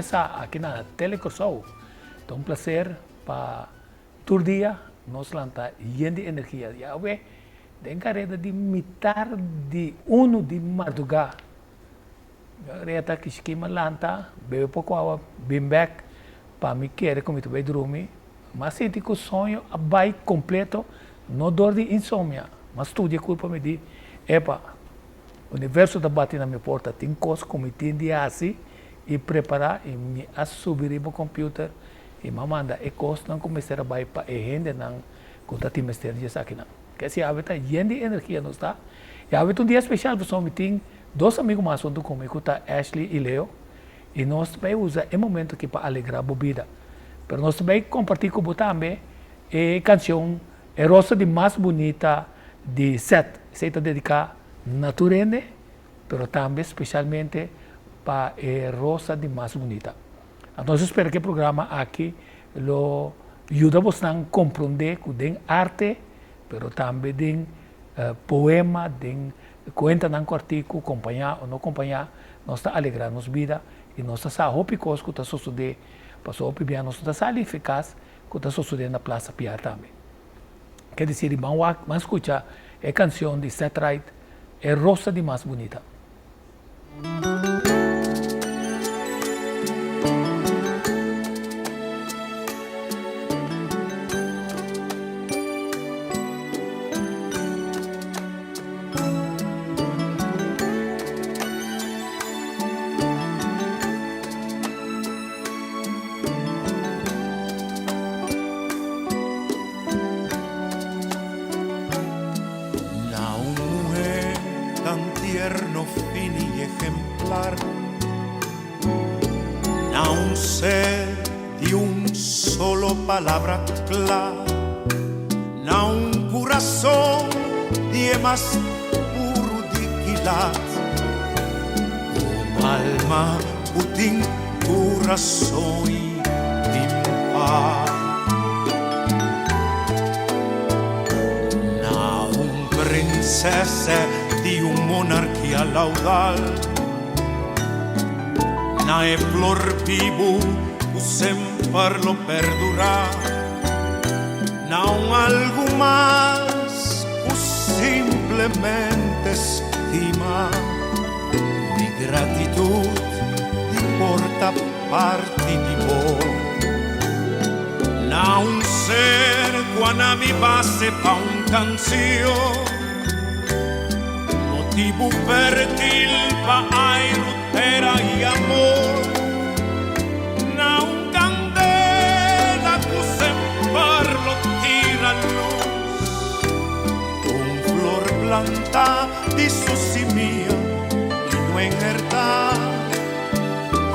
sa aki na Tele Kòrsou. Ta un plaser pa tur dia nos lanta yen di energia. Yawe den kareda di mitar di unu di mardugá Reta kishki mi a lanta, bebe poko awa, bin bek pa mi kere ku mi ta bai drumi. Mi a sinti ku soño a bai kompleto, no dor di insomnia. Mi a studia kurpa mi di, Epa, universo ta bati na mi porta, tin kos ku mi tin di hasi i prepará i mi a subi riba computer i mi a manda e kosnan ku mester a bai pa e hendenan ku ta tin mester di esakinan. Kesi awe ta yen di energia nos ta i awe ta un dia spesial pasobra mi tin Dos amigu mas huntu ku mi ku ta Ashley i Leo, i nos ta bai usa e momento aki pa alegrá bo bida. Pero nos ta bai kompartí ku bo tambe e kanshon E Rosa di Mas Bunita di Seth. Esei ta dediká na tur hende, pero tambe spesialmente pa e rosa di mas bunita. Anto nos ta spera ku e programa aki lo yuda bosnan komprondé ku den arte, pero tambe den poema, den Kuentanan kòrtiku, kompañá o no kompañá, nos ta alegrá nos bida i nos ta sa hopi kos ku ta sosodé, pasobra hopi bia nos no ta sali efikas ku ta sosodé na Plasa Piar tambe. Ke disiri ban wak, ban skucha e kansion di Seth Wright, E Rosa di Mas Bunita. Na un muhé tan tierno, fini i ejemplar, Na un ser di un solo palabra kla, Na un kurason di e mas puru di kilat, Un alma ku tin kurason i tin pas. Na un prinsesa di un monarkia laudal. Na e flor bibu ku semper lo perdurá, na un algu mas ku simplemente stima. Mi gratitut di por ta parti di bo. Na un ser ku a na mi base pa un kansion. Motibu fértil pa airu, tera i amor. Na un kandela ku semper lo tira lus. Un flor plantá di su simia i no enhertá.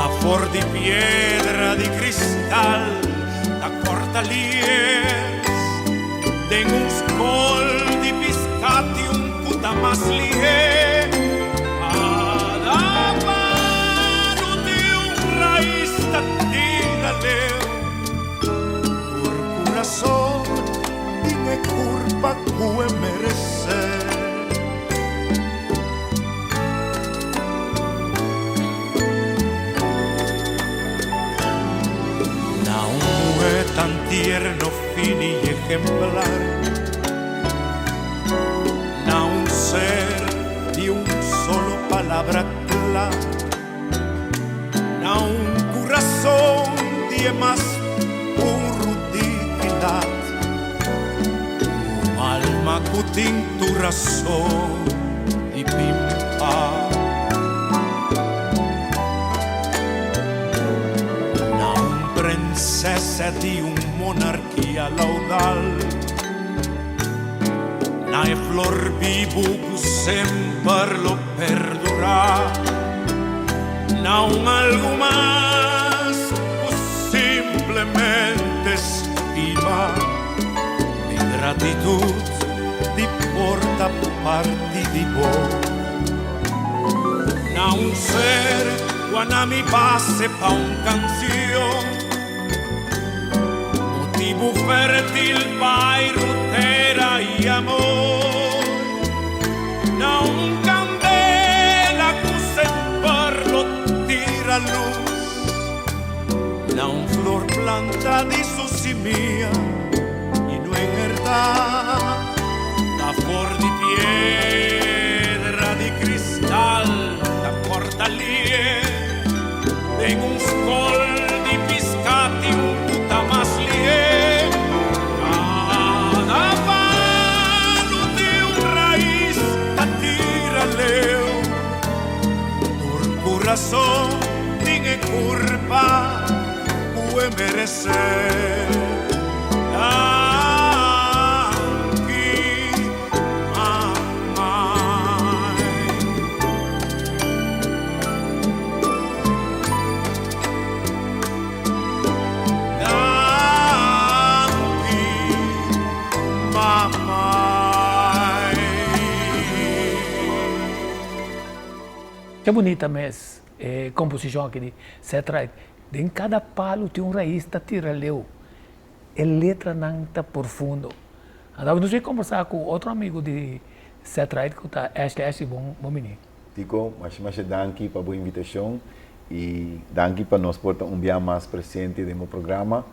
Afor di piedra di kristal ta kòrta lies. Den un skol di piskati un ku ta mas lihé. Kada palo di un rais ta tira leu. Tur kurason tin e kurpa ku e meresé. Na un muhé tan tierno, fini i ejemplar, Na un ser di un solo palabra kla, Na un kurason di e mas puru dikidat, Un alma ku tin tur rason di pimpa. Na un prinsesa di un monarkia laudal, Na e flor bibu ku semper lo perdurá, Na un algu mas ku simplemente stima. Mi gratitut di por ta parti di bo. Na un ser ku a na mi base pa un kansion, Motibu fértil pa airu, tera i amor. Na un kandela ku semper lo tira lus. Na un flor planta di su simia i no enherdá. Ta for di piedra di kristal ta kòrta lie. Den un skol di piská tin un ku ta mas lie. Kada palu tin un rais ta tira leu. Tur kurason tin e kurpa ku e meresé. Danki, mamai. Danki, mamai. Ke bunita mes e komposishon aki di Seth Wright. Den kada palu tin un rais ta tira leu. E letranan ta profundo. Anto nos a kombersá ku otro amigu di Seth Wright ku ta Ashley. Ashley, bon bon bini. Tico, masha masha danki pa bo invitashon i danki pa nos por ta un bia mas presente den bo programa.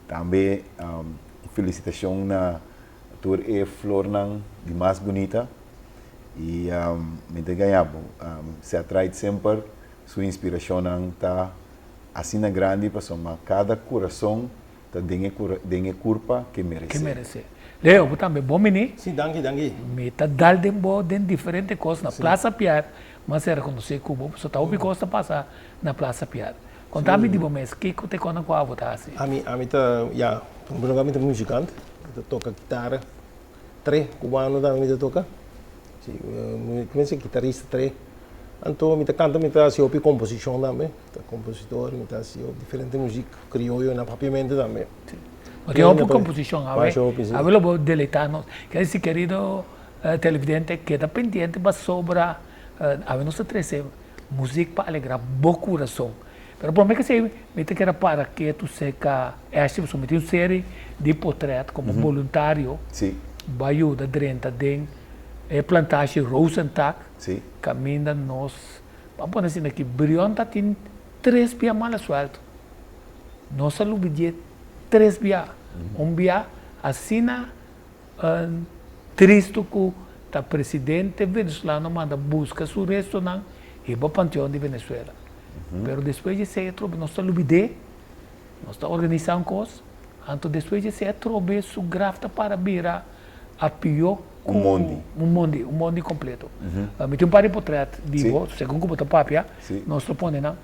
Tambe un felisitashon na tur e flornan di mas bunita. I mi ta gaña bo, Seth Wright semper su inspirashonnan ta asina grandi pasobra kada kurason ta den e den e kurpa ke meresé. Ke meresé. Leo, bo tambe bon bini. Sí, danki, danki. Mi ta dal den bo den diferente kos na Plaza Piar, mi a ser rekonosé ku bo, pasobra ta hopi kos ta pasa na Plaza Piar. Konta mi di bo mes, kiko ta e kosnan ku abo ta hasi? Ami, ami ta, ya, promé lugar mi ta muzikant, mi ta toka kitara. Tre cubano tambe mi ta toca. Si, mi cuminsa guitarista tre. Anto mi ta canta, mi ta haci hopi composicion tambe. Ta compositor, mi ta haci diferente muziek crioyo na papiamento tambe. Si. Bo tin hopi composicion awe. Awe lo bo deleita nos. Keda si kerido televidente keda pendiente pasobra awe nos ta trece muziek pa alegra bo curason. Pero prome ke esei mi ta kere para ketu serka Ashley pasobra mi tin un serie di potret komo boluntario bo a yuda drenta den e plantashi Rozentak kaminda nos ban pone asina ki Brion ta tin tres bia mala suelto. Nos a lubidie tres bia. Un bia asina Tristu ku ta presidente venezolano manda buska su restonan hiba panteon di Venezuela. Pero despues di esei atrobe nos ta lubid'é, nos ta organisá un kos, anto despues di esei atrobe su graf ta para bira a pió ku Un mondi. Un mondi, un mondi kompleto. Mi tin un par di potrèt di bo, segun ku bo ta papia, nos lo pone nan.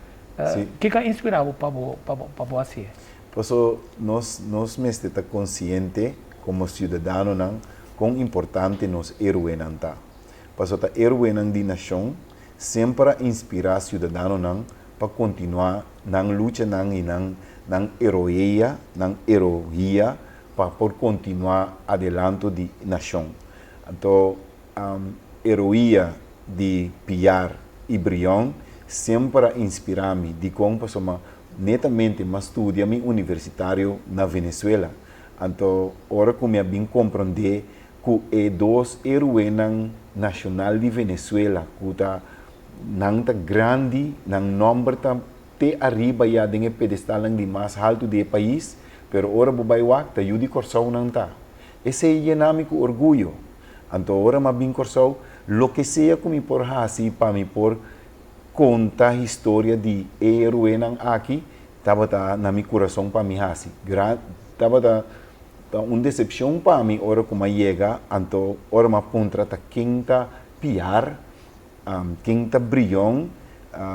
Kiko a inspirá bo pa bo pa bo hasié? Paso nos nos mester ta konsiente komo siudadanonan kon importante nos héroenan ta. Paso ta héroenan di nashon semper a inspirá siudadanonan pa kontinuá nan luchanan i nan nan heroeia, nan herohia pa por kontinuá adelanto di nashon. Anto heroia di Piar i Brion semper a inspirá mi. Dikon? Pasobra Netamente m'a studia mi universitario na Venezuela. Anto ora ku mi a bin komprondé ku e dos héroenan nashonal di Venezuela ku ta nan ta grandi, nan nòmber ta te ariba ya den e pedestalnan di mas haltu di e pais, pero ora bo bai wak ta yu di Kòrsou nan ta. Esei yena mi ku orguyo. Anto ora m'a bin Kòrsou, loke sea ku mi por hasi pa mi por Konta historia di e heroenan aki tabata na mi kurason pa mi hasi. Gran tabata ta un desepshon pa mi ora ku m'a yega, anto ora m'a puntra ta ken ta Piar, ken ta Brion,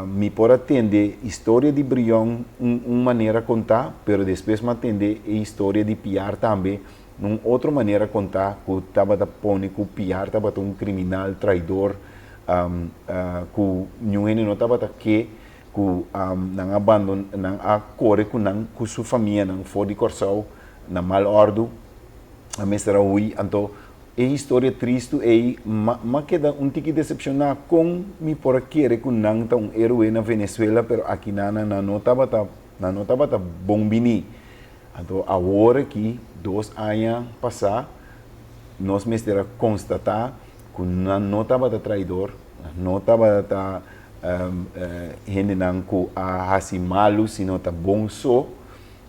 mi por a tende historia di Brion un un manera kontá, pero despues m'a tende e historia di Piar tambe un otro manera kontá ku tabata pone ku Piar tabata un kriminal, traidor, ku niun hende no tabata ke ku nan a bandon nan a kore ku nan ku su famianan for di Kòrsou na mal òrdu a mester a hui anto e historia tristu ei ma ma keda un tiki desepshoná kon mi por a kere ku nan ta un héroe na Venezuela pero aki nan nan no tabata nan no tabata bon bini anto awor aki dos aña pasá nos mester a konstatá ku nan no tabata traidor, nan no tabata hendenan ku a hasi malu, sino ta bon so.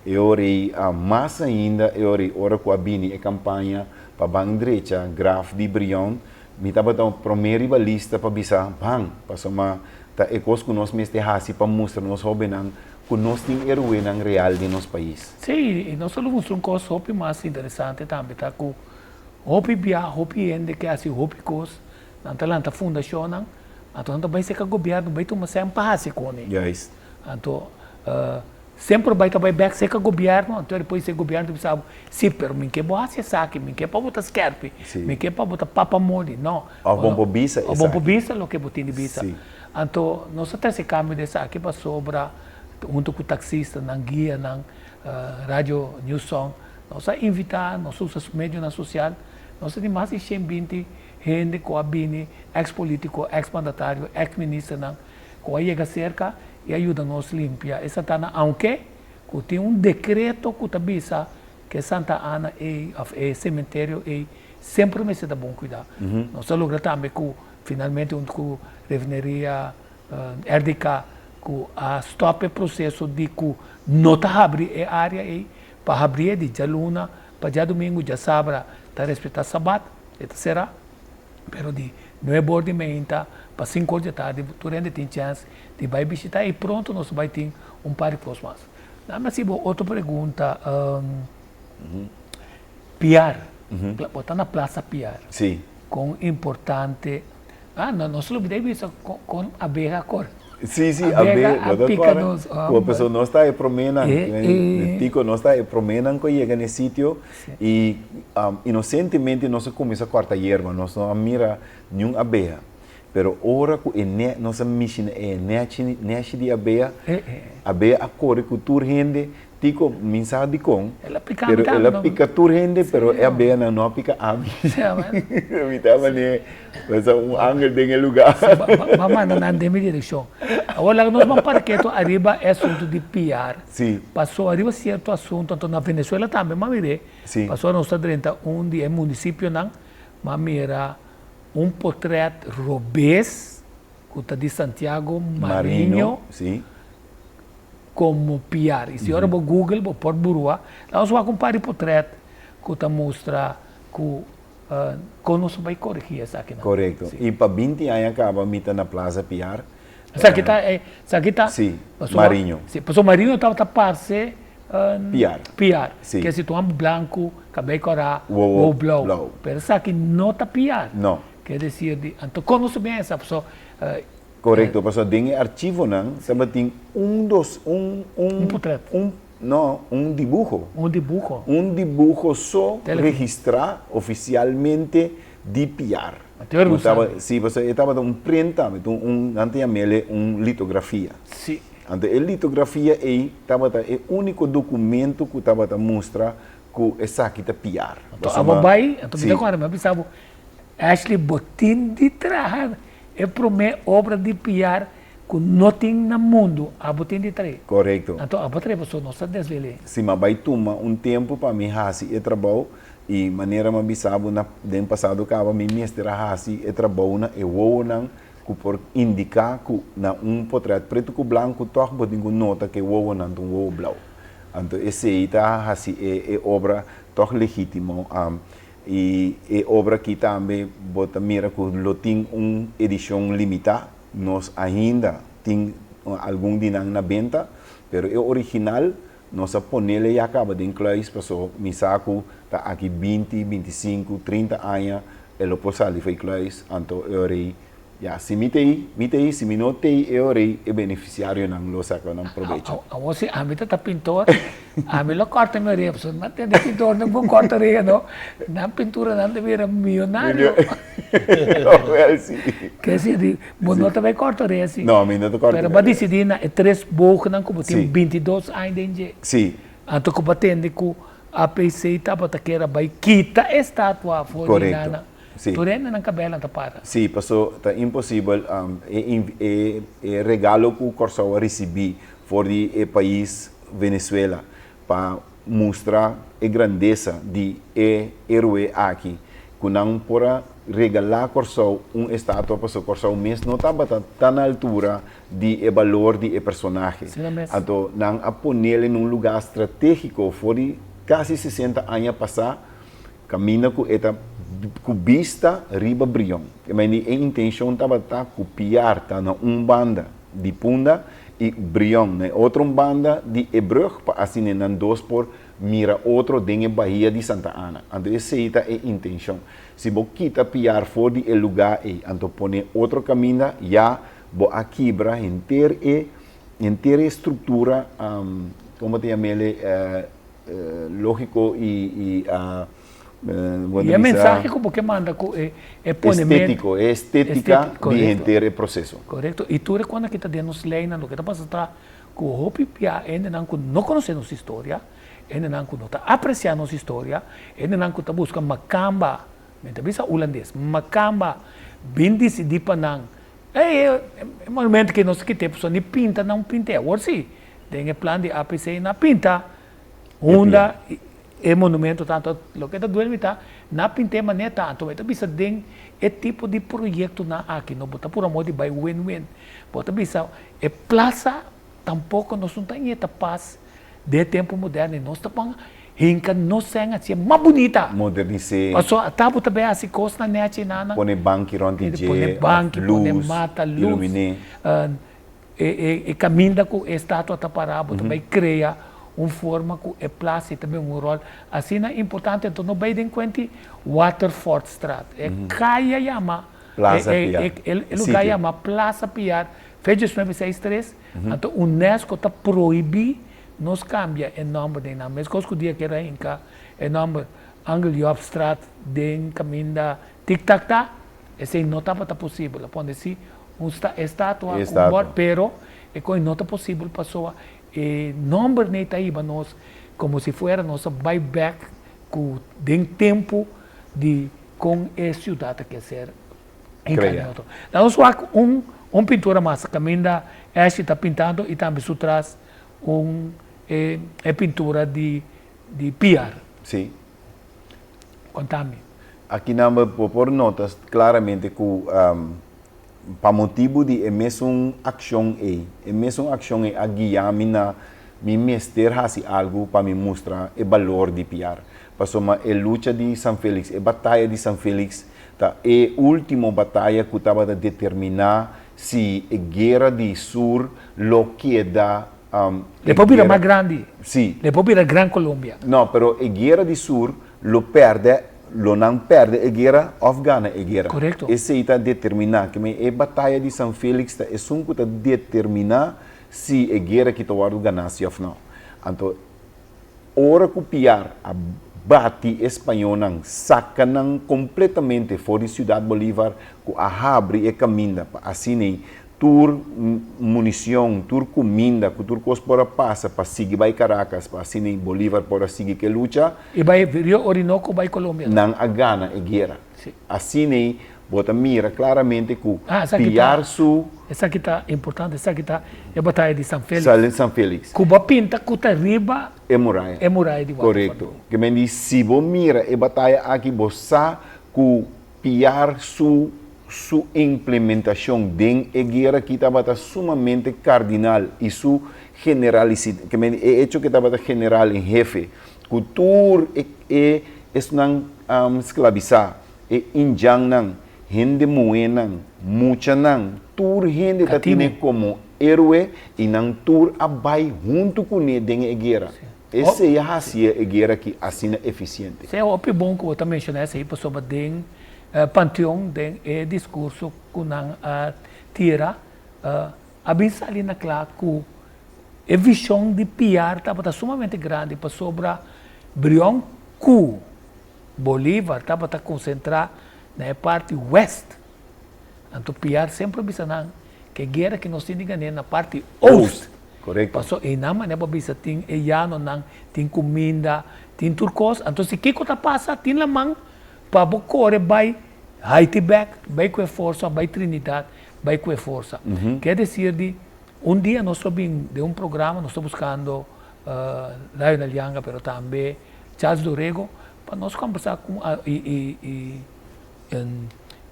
E ora ei, mas ainda e ora ei, ora ku a bini e kampaña pa ban drecha graf di Brion, mi tabata promé riba lista pa bisa ban, pasobra ta e kos ku nos mester hasi pa mustra nos hóbennan ku nos tin héroenan real den nos pais. Sí, i nos a lo mustra un kos hopi mas interesante tambe ta ku hopi bia, hopi hende ke hasi hopi kos, nan ta lanta fundashonnan, anto nan ta bai serka gobièrnu bai tuma sèn pa hasi kone. Juist. Anto Semper bai ta bai bek serka gobierno, anto despues e gobierno ta bisa bo, si, pero mi ke bo hasi esaki, mi ke pa bo ta skerpi, mi ke pa bo ta papa moli, no. Of bo por bisa esaki. Of bo por bisa loke bo tin di bisa. Anto nos a trese cambio di esaki pasobra hunto cu taxistanan, guianan, Radio New Song, nos a invita, nos a usa medionan social, nos a tin mas di 120 hende cu a bini, ex politico, ex mandatario, ex ministernan, Ku a yega serka i a yuda nos limpia e Santa Ana aunke ku tin un dekreto ku ta bisa ku e Santa Ana ei òf e sementerio ei semper mester ta bon kuidá. Nos a logra tambe ku finalmente huntu ku refineria RDK ku a stòp e proseso di ku no ta habri e área ei pa habrié di djaluna pa djadumingu, djasabra ta respetá sabat e ta será. Pero di nuebe or di meinta pa sinku or di tardi tur hende tin chèns di bai bishitá i pronto nos bai tin un par di kos mas. Nan a hasi bo otro pregunta, Piar, bo ta na Plaza Piar, kon importante, ah no nos lubida di bisa kon abeha kor. Sí, sí, abeha a pika nos. Pasobra nos ta e proménan, Tico, nos ta e proménan ku a yega na e sitio i inosentemente nos a kuminsá kòrta yerba, nos no a mira niun abeha. Pero ora ku e nè, nos a mishi na e nèchi, nèshi di abeha, abeha a kore ku tur hende. Tico, mi sa dikon, pero el a pika tur hende, pero e abehanan no a pika ami. Mi ta manera Pensa un angel den e lugar. Sí, ba manda nan den mi direccion. Awor laga nos ban para keto ariba e asunto di PR. Sí. Paso ariba cierto asunto, anto na Venezuela tambe m'a mir'é. Sí. Paso nos ta drenta un di e municipionan, m'a mira un potret robes cu ta di Santiago Mariño. Mariño, sí. Como PR. Y si ora bo google bo por burua. Laga nos wak un par di potret cu ta mustra cu Kon nos bai korigí esakinan? Korekto. I pa 20 aña kaba mi ta na Plaza Piar. Esaki ta e, esaki ta. Sí, Mariño. Sí, pasobra Mariño tabata parse Piar. Piar. Sí. Ke si tu blanku, kabei kòrá, wowo blou. Pero esaki no ta Piar. No. Ke desir di, anto kon nos ta bin esa? Pasobra. Korekto, pasobra den e archivonan tabatin un dos, un, un. Un potret. Un, no, un dibuho. Un dibuho. Un dibuho so registrá ofisialmente di Piar. Anto e rusa. Sí, pasobra e tabata un prent tambe, un, un, nan ta yam'el un litografia. Sí. Anto e litografia ei tabata e úniko dokumento ku tabata mustra ku esaki ta Piar. Anto abo bai, anto mi ta kòrda, mi a bisa bo, Ashley bo tin di traha E promé obra di Piar ku no tin na mundu, abo tin di trae. Korekto. Anto abo trae pasobra nos ta desvel'é. Si m'a bai tuma un tempu pa mi hasi e trabou i manera m'a bisa bo na den pasado kaba mi mester a hasi e trabou na e wowonan ku por indiká ku na un potrèt pretu ku blanku tòg bo tin ku nota ku e wowonan ta un wowo blou. Anto esei ta hasi e e obra tòg legítimo. I e obra aki tambe bo ta mira ku lo tin un edishon limitá. Nos ainda tin algun di nan na benta, pero e original nos a ponele ya kaba den kluis paso mi sa ku ta aki 20, 25, 30 aña e lo por sali for e kluis, anto e ora ei Ya, si mi t'ei, mi t'ei, si mi no t'ei e ora ei e beneficiarionan lo saca nan probecho. Awor si ami ta ta pintor, ami lo corta mi oreha, pasobra nan tende pintor no por corta oreha no, nan pinturanan ta bira miyonario. Wel si. Ke si di, bo no ta bay corta oreha si. No, mi no ta corta Pero bo a dicidi na e tres boognan cu bo tin 22 aña den dje. Si. Anto cu bo a tende cu APC tabata kier a bay kita e statua afo di nana. Sí. Tur hende nan kabel nan ta para. Sí, paso ta imposibel e e regalo ku Kòrsou a risibí for di e pais Venezuela pa mustra e grandesa di e héroe aki. ku nan por a regalá Kòrsou un estatua pasobra Kòrsou mes no tabata tan na altura di e balor di e personahe. Anto nan a ponel en un lugá stratégiko for di kasi 60 aña pasá kaminda ku e ta ku bista riba Brion. E mei e intenshon tabata ku Piar ta na un banda di Punda i Brion na e otro un banda di e brug pa asina nan dos por mira otro den e bahia di Santa Ana. Anto esei ta e intenshon. Si bo kita Piar for di e lugá ei anto pone otro kaminda, ya bo a kibra henter e henter e struktura, komo ta yam'el, lógiko i I e mensahe ku bo ke manda ku e ponementu. Estétiko, e estétika di henter e proseso. Korekto. I tur e kos aki ta den nos leinan. Loke ta pasa ta ku hopi bia hendenan ku no konosé nos historia, hendenan ku no ta apresiá nos historia, hendenan ku ta buska makamba, mi ta bisa hulandes, makamba bin disidí pa nan, ey e monumento ke nos kite pasobra ni pinta nan pint'é. Awor si, den e plan di APC nan a pinta unda e monumento ta. Anto loke ta duel mi ta nan a pint'é manera ta. Anto mi ta bisa den e tipo di proyektonan aki no bo ta pura moda di bai win-win. Bo ta bisa e plasa tampoco nos no ta ñeta pas den e tempo moderno y nos ta ban hinca nos sèn hacié mas bunita. Modernis'é. Paso ata bo ta bay haci cosnan nechi nana. Pone banki rond di dje, Pone banki, pone luz, mata, luz. Iluminé. E caminda cu e estatua ta para bo ta bay crea un forma cu e plasa y ta bay un rol asina importante. Enton no bay den cuenti Waterfortstraat. E caya yama. Plaza Piar. E lugar yama Plaza Piar, fecha 1963, anto UNESCO ta prohibí nos kambia e nòmber den nan. Meskos ku dia kera hinka e nòmber Angel Jobstraat den kaminda Tik Tak Ta, esei no tabata posibel. A pone si un estatua ku un bòrd, pero e kos no ta posibel pasobra e nòmber nei ta hiba nos komo si fuera nos a bai bèk ku den tempu di kon e siudat a ke ser Krea. Laga nos wak un pintura mas kaminda Ashley ta pintando i tambe su tras un e pintura di Piar. Si. Konta mi. Aki nan bo por nota klaramente ku pa motibu di e mesun akshon ei, e mesun akshon ei a guia mi na mi mester hasi algu pa mi mustra e balor di Piar. Pasobra e lucha di San Felix, e bataya di San Felix ta e ultimo bataya ku tabata determiná si e guera di Sur lo keda e Le por bira mas grandi. Si. Le por bira Gran Colombia. No, pero e guera di Sur lo pèrdè, lo nan pèrdè e guera òf gana e guera. Korekto. Esei ta determiná. Ke men e bataya di San Felix ta esun ku ta determiná si e guera ki ta wòrdu ganá si òf nò. Anto Ora ku Piar a bati e spañónan, saka nan kompletamente for di Siudat Bolívar ku a habri e kaminda pa asin'ei tur municion, tur kuminda ku tur kos por a pasa pa sigui bai Caracas, pa asin'ei Bolívar por a sigui ku e lucha. I bai Rio Orinoco bai Colombia. Nan a gana e guera. Asin'ei Bo ta mira claramente cu Piar su. Esaki ta importante, esaki ta e bataya di San Felix. San Felix. Cu bo a pinta cu ta riba e muraya. E muraya di Waterford. Corecto. Ke men di si bo mira e bataya aki bo sa cu Piar su su implementacion den e guera aki tabata sumamente cardinal y su generalici ke men di e hecho cu e tabata general en hefe cu tur e e esnan sclavisa. E indjannan, hende muhénan, muchanan, tur hende ta tine komo héroe i nan tur a bai huntu kuné den e guera. Esei a hasié e guera aki asina efisiente. Sea hopi bon ku bo ta menshoná esei pasobra den Panteon, den e diskurso ku nan a tira, a bin sali na kla ku e vishon di Piar tabata sumamente grandi pasobra Brion ku Bolívar tabata konsentrá na e parti wèst. Anto Piar semper a bisa nan ku e guera ku nos tin di gané na parti oost. Korekto. Paso einan manera bo a bisa tin e yanonan, tin kuminda, tin tur kos. Anto si kiko ta pasa tin laman pa bo kore bai Haiti bèk, bai ku e forsa, bai Trinidad, bai ku e forsa. Kier desir di un dia nos lo bin den un programa, nos ta buskando Lionel Yanga pero tambe Charles Dorego pa nos kombersá ku i i i.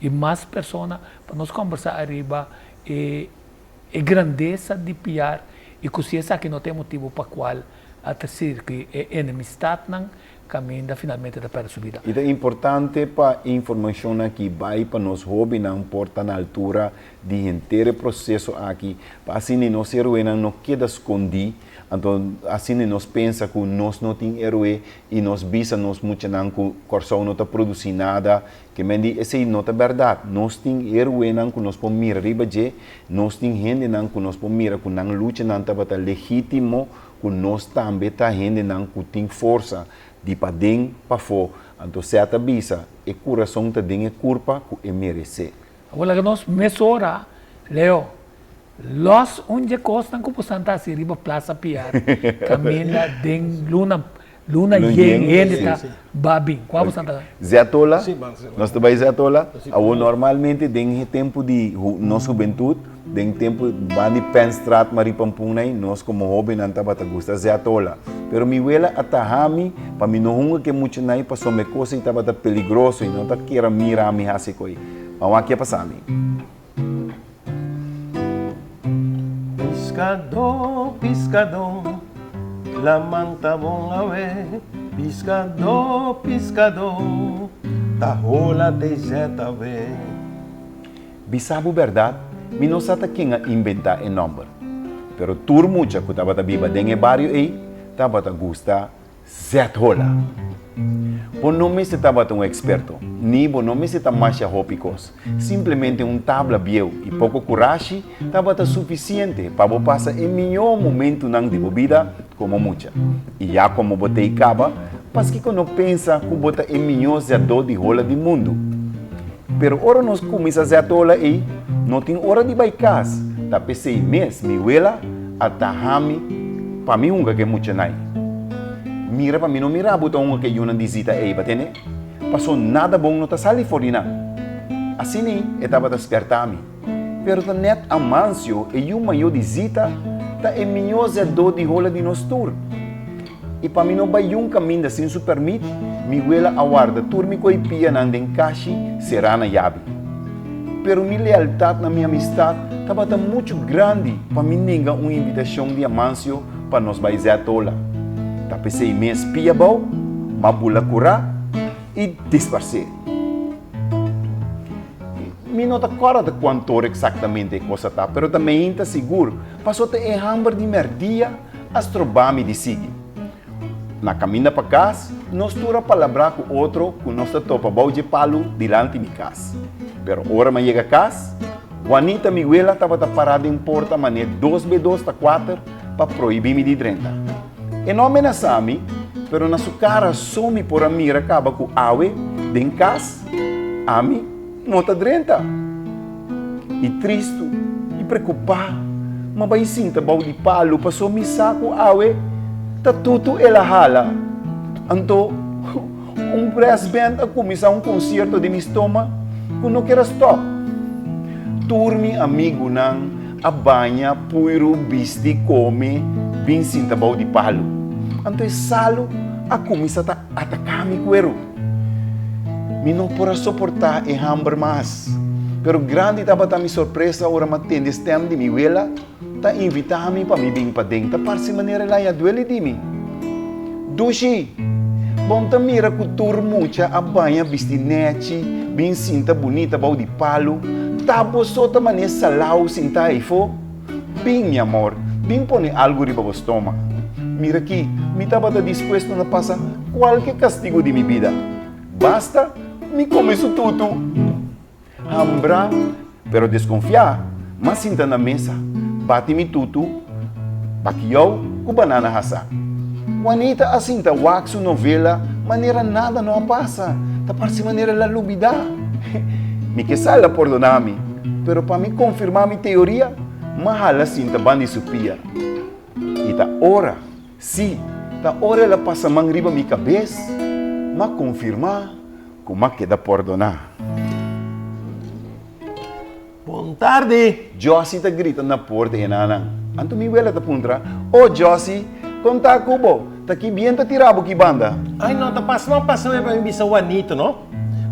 I mas persona pa nos kombersá ariba e e grandesa di Piar i ku si esaki no ta e motibu pa kual a ta sirki e enemistatnan kaminda finalmente ta pèrdè su bida. I ta importante pa e informashonnan aki bai pa nos hóbennan por ta na altura di henter e proseso aki pa asina nos heroenan no keda skondí, anto asina nos pensa ku nos no tin heroe i nos bisa nos muchanan ku Kòrsou no ta produsí nada, Ke men di esei no ta bèrdat. Nos tin héroenan ku nos por mira riba dje, nos tin hendenan ku nos por mira ku nan luchanan tabata legítimo, ku nos tambe ta hendenan ku tin forsa di paden pafó. Anto sea ta bisa, e kurason ta den e kurpa ku e meresé. Awor laga nos mesora, Leo, lòs un dje kosnan ku bosan ta hasi riba Plaza Piar, kaminda den luna Luna yen hende ta ba bin. Kua bosan ta? Zetola, nos ta bai Zetola. Awor normalmente den e tempu di nos hubentut, den tempu ban di Penstraat Marie Pampoen ei, nos komo hobennan tabata gusta Zetola. Pero mi wela a taha mi pa mi no hunga ku e muchanan ei pasobra e kos ei tabata peligroso i no ta kier a mira mi hasi ku ei. Ma wak ke a pasa mi. Piskadó, piskadó, laman ta bon awe. Piskadó, piskadó, ta hola te zet awe. Bisa bo bèrdat, mi no sa ta ken a inventá e nòmber. Pero tur mucha ku tabata biba den e bario ei tabata gusta Zet hola. Bo no mester tabata un eksperto, ni bo no mester ta masha hopi kos. Simplemente un tabla bieu i poko kurashi tabata sufisiente pa bo pasa e mihó momentunan di bo bida komo mucha. I ya komo bo t'ei kaba, paskiko no pensa ku bo ta e mihó zètdó di hola di mundu? Pero ora nos kuminsá zèt hola ei, no tin ora di bai kas. Ta p'esei mes mi wela a taha mi pa mi hunga ku e muchanai. Mira pa mi no mira bo ta hunga ku e yunan di Zita ei, ba tende? Paso nada bon no ta sali for di nan. Asina e tabata spèrtá mi. Pero ta nèt Amancio, e yu mayó di Zita, ta e mihó zètdó di hola di nos tur. I pa mi no bai yun kaminda sin su pèrmit, mi wela a warda tur mi koe pianan den kashi será na yabi. Pero mi lealtat na mi amistat tabata muchu grandi pa mi nenga un invitashon di Amancio pa nos bai zèt ola. Ta p'esei mes pia bou, m'a bula kurá i disparsé. Mi no ta kòrda ta kuantor eksaktamente e kos a ta, pero ta meinta sigur, paso ta e hamber di mèrdia a stroba mi di sigui. Na kaminda pa kas, nos tur a palabrá ku otro ku nos ta topa bou dje palu dilanti mi kas. Pero ora mi a yega kas, Juanita, mi wela, tabata pará den porta manera dos be dos ta kuater pa prohibí mi di drenta. E no a menasá mi, pero na su kara so mi por a mira kaba ku awe den kas ami no ta drenta. I tristu i preokupá m'a bai sinta bou di palu paso mi sa ku awe ta tutu el a hala. Anto un brass band a kuminsá un konsierto den mi stoma ku no ker a stòp. Tur mi amigunan a baña, puiru, bisti, kome, bin sinta bou di palu. Anto e salu a kuminsá ta ataká mi kueru. Mi no por a soportá e hamber mas. Pero grandi tabata mi sorpresa ora mi a tende stèm di mi wela ta invitá mi pa mi bin paden. Ta parse manera el a haña duele di mi. Dushi! Bon ta mira ku tur mucha a baña bisti nèchi, bin sinta bunita bou di palu. Ta bo so ta manera salau sintá eifó? Bin, mi amor, bin pone algu riba bo stoma. Mira aki, mi tabata dispuesto na pasa kualke kastigu di mi bida. Basta mi kome su tutu. Hambrá, pero deskonfiá, m'a sinta na mesa, bati mi tutu, bakiyou ku banana hasá. Juanita a sinta wak su novela manera nada no a pasa, ta parse manera el a lubidá. Mi ke sa el a pordoná mi, pero pa mi konfirmá mi teoria, m'a hala sinta banda di su pia. I ta ora, sí, ta ora el a pasa man riba mi kabes, m'a konfirmá ku m'a keda pordoná. Bon tardi! Josie ta grita na porta e enanan. Anto mi wela ta puntra, O Josie, kon ta ku bo? Ta ki bien ta tira bo ki banda? Ai no, ta pas no pasa mi pa mi bisa Juanito no.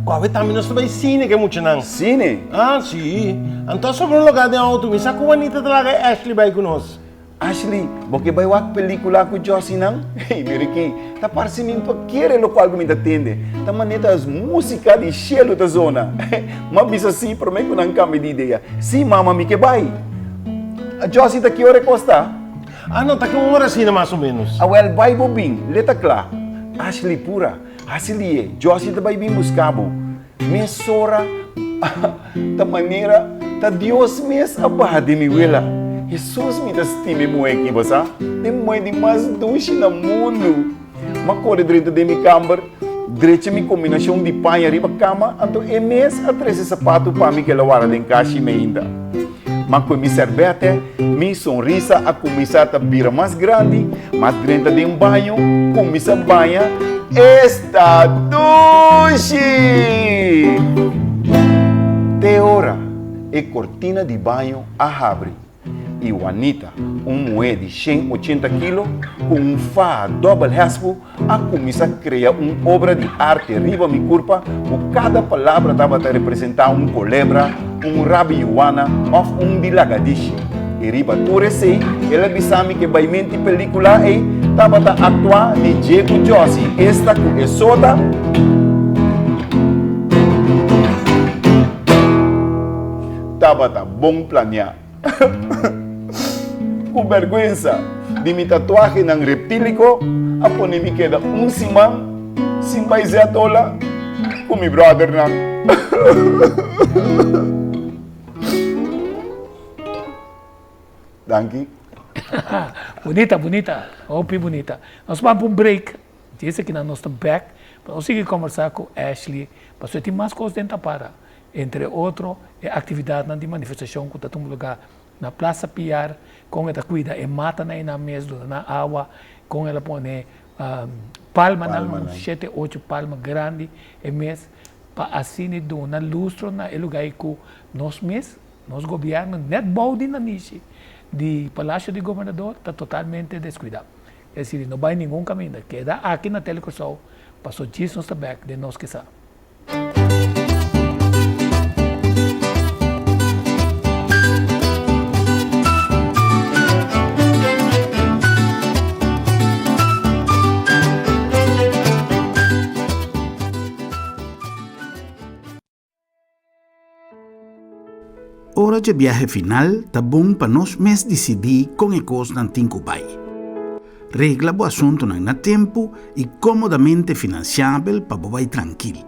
Ku awe tambe nos ta bai sine ku e muchanan. Sine? Ah, si. Anto a sobra un lugá den outo. Mi sa ku Juanita ta laga e Ashley bai ku nos. Ashley, bo ke bai wak pelikula ku Josie nan? Hey, mira aki, ta parse mi pa kere lokual ku mi ta tende. Ta manera ta musika di shelu ta zona. M'a bisa si promé ku nan kambia di idea. Si, mama, mi ke bai. Josie, ta ki ora e kos ta? Ah, no, ta ki un ora asina mas o ménos. Awèl, bai bo bin, le ta kla. Ashley, pura. Hasi lié, Josie ta bai bin buska bo. Mesora ta manera ta Dios mes a baha den mi wela. Hesus mi ta stima e muhé aki, bo sa? E muhé di mas dushi na mundu. M'a kore drenta den mi kamber, drecha mi kombinashon di paña riba kama, anto e mes a trese sapatu pa mi ku el a wara den kashi meinta. Ma ku mi sèrbètè, mi sonrisa a kuminsá ta bira mas grandi, m'a drenta den baño, kuminsá baña, esta dushi! Te ora e kortina di baño a habri i Juanita, un muhé di 180 kilo, ku un faha dòbel hèspu, a kuminsá krea un obra di arte riba mi kurpa ku kada palabra tabata representá un kolebra, un rabi yuana òf un di lagadishi. I riba tur esei el a bisa mi ku e baimenti pelíkula ei tabata aktuá di dje ku Josie, esta ku e sota tabata bon planiá. Ku bèrgwensa di mi tatuahenan reptíliko a pone mi keda un siman sin bai zètola ku mi bròdernan. Danki. Bunita, bunita, hopi bunita. Nos ban pa un break. Djis aki nan nos ta bèk pa nos sigui kòmbersá ku Ashley pasobra tin mas kos den tapara. Entre otro e aktividatnan di manifestashon ku ta tuma lugá na Plaza Piar, kon e ta kuida e matanan einan mes, duna nan awa, kon el a pone palmanan, un shete ocho palma grandi e mes, pa asina duna lustro na e lugá ei ku nos mes, nos gobièrnu nèt bou di nanishi di Palasio di Gobernador ta totalmente deskuidá. Es decir, no bai ningun kaminda, keda aki na Tele Kòrsou paso djis nos ta bèk den nos kisa. Ora dje biahe final ta bon pa nos mes disidí kon e kosnan tin ku bai. Regla bo asuntunan na tempu i kómodamente finansiabel pa bo bai trankil.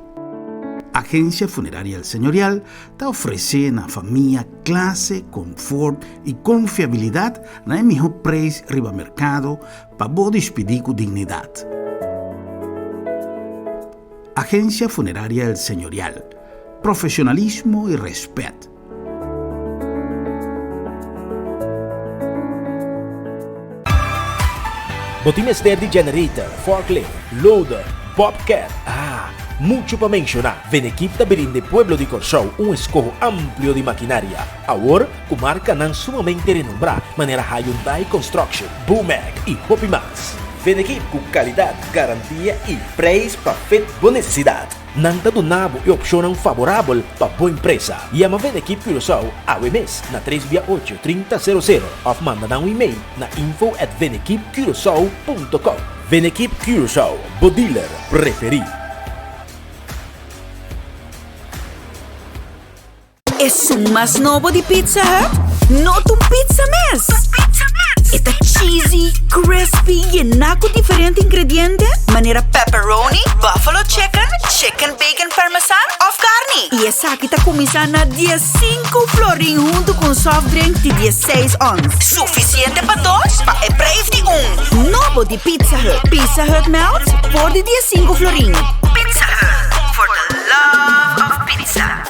Agensia Funeraria El Señorial ta ofresé na famia klase, konfort i konfiabilidat na e mihó preis riba merkado pa bo dispidí ku dignidat. Agensia Funeraria El Señorial, Profesionalismo i respet. Bo tin mester di generator, forklift, loader, bobcat, ah, muchu pa menshoná. Venekip ta brinda e pueblo di Kòrsou un eskoho amplio di makinaria. Awor ku markanan sumamente renombrá manera Hyundai Construction, Bomag i hopi mas. Venekip ku kalidat, garantia i preis pa fit bo nesesidat. Nan ta duna bo e opshonnan favorabel pa bo empresa. Yama Venekip Curaçao awe mes na tres bia ocho 30 sero sero òf manda nan un email na info at venekipcuraçao punto com. Venekip Curaçao, bo dealer preferí. Esun mas nobo di Pizza Hut? No ta un pizza mes! E ta cheesy, crispy, yená ku diferente ingrediente manera pepperoni, buffalo chicken, chicken bacon parmesan òf karni. I esaki ta kuminsá na diesinku florin huntu ku un soft drink di diesseis ons. Sufisiente pa dos pa e preis di un. Nobo di Pizza Hut, Pizza Hut Melts for di diesinku florin. Pizza Hut, for the love of pizza.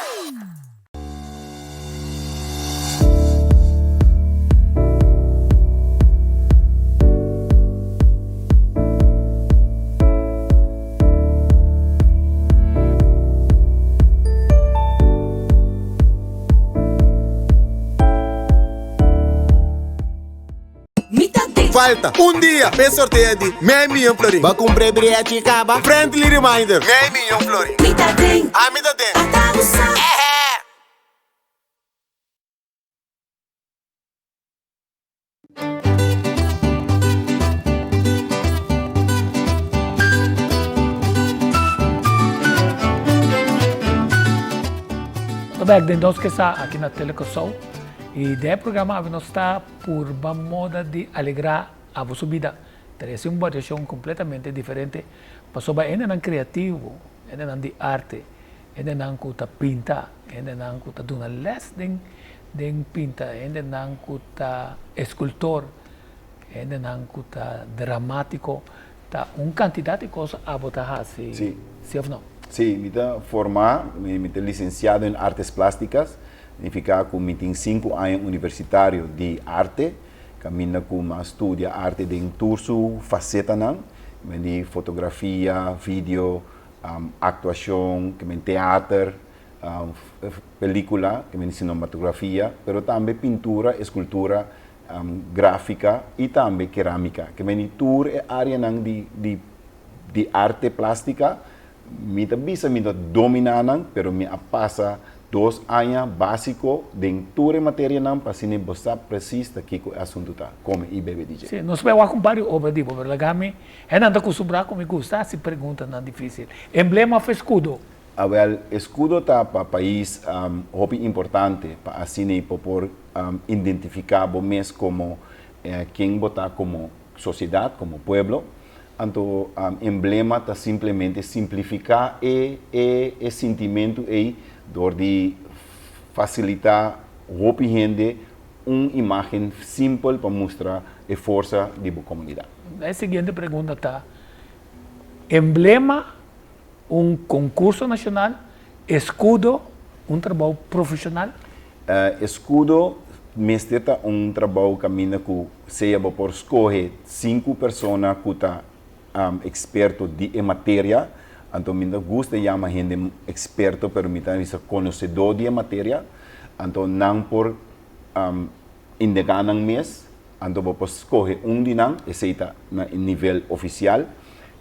Falta un dia p'e sorteo di mei miyon florin. Bo cumpra e brechi caba? Friendly reminder, mei miyon florin. Mi ta den. Ami ta den. Ata bo sa. Ehe! Ta bek den Nos Kesa aki na Tele Kòrsou i den e programa awe nos ta purba moda di alegrá abo su bida, trese un variashon kompletamente diferente pasobra hendenan kreativo, hendenan di arte, hendenan ku ta pinta, hendenan ku ta duna lès den den pinta, hendenan ku ta eskultor, hendenan ku ta dramátiko, ta un kantidat di kos abo ta hasi, Sí. si òf no? Sí, mi ta formá, mi ta lisensiado en Artes Plásticas, nifiká ku mi tin sinku aña universitario di arte, kaminda ku mi a studia arte den tur su fasetanan, di fotografia, video, actuacion, ke men teater, pelicula, ke men cinematografia, pero tambe pintura, escultura, grafica y tambe keramica. Ke men di tur e areanan di di di arte plastica, mi ta bisa mi ta domina nan, pero mi a pasa dos aña basico den tur e materianan pa asina bo sa precies ta kico e asunto ta, come y bebe DJ. Sí, nos bai wak un bario obra di bo, pero laga mi E nan ta kustumbrá ku mi gusta hasi preguntanan difísil. Emblema òf eskudo? Awèl, eskudo ta pa pais hopi importante pa asina bo por identifiká bo mes komo ken bo ta komo sosiedat, komo pueblo. Anto emblema ta simplemente simplifiká e e sintimentu ei dor di fasilitá hopi hende un imágen simpel pa mustra e forsa di bo komunidat. E siguiente pregunta ta, Emblema un concurso nacional, escudo un trabou profesional? Escudo mester ta un trabou caminda cu sea bo por scoge cinco persona cu ta experto di e materia, anto mi no gusta yama hende experto pero mi ta bisa conocedor di e materia, anto nan por indegá nan mes, anto bo por skohe un di nan, esei ta na e nivel ofisial,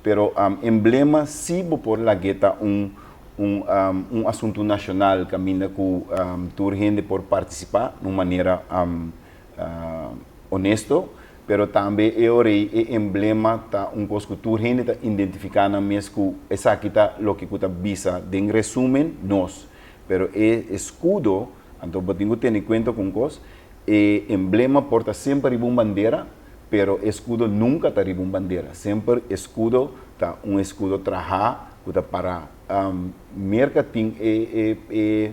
pero emblema sí bo por lag'é ta un un un asuntu nashonal kaminda ku tur hende por partisipá na un manera honesto, pero tambe e ora ei e emblema ta un kos ku tur hende ta identifiká nan mes ku esaki ta loke ku ta bisa den resúmen nos, pero e eskudo Anto bo tin ku tene kuenta ku un kos, e emblema por ta semper riba un bandera, pero e eskudo nunka ta riba un bandera. Semper eskudo ta un eskudo trahá ku ta pará. Merka tin e e e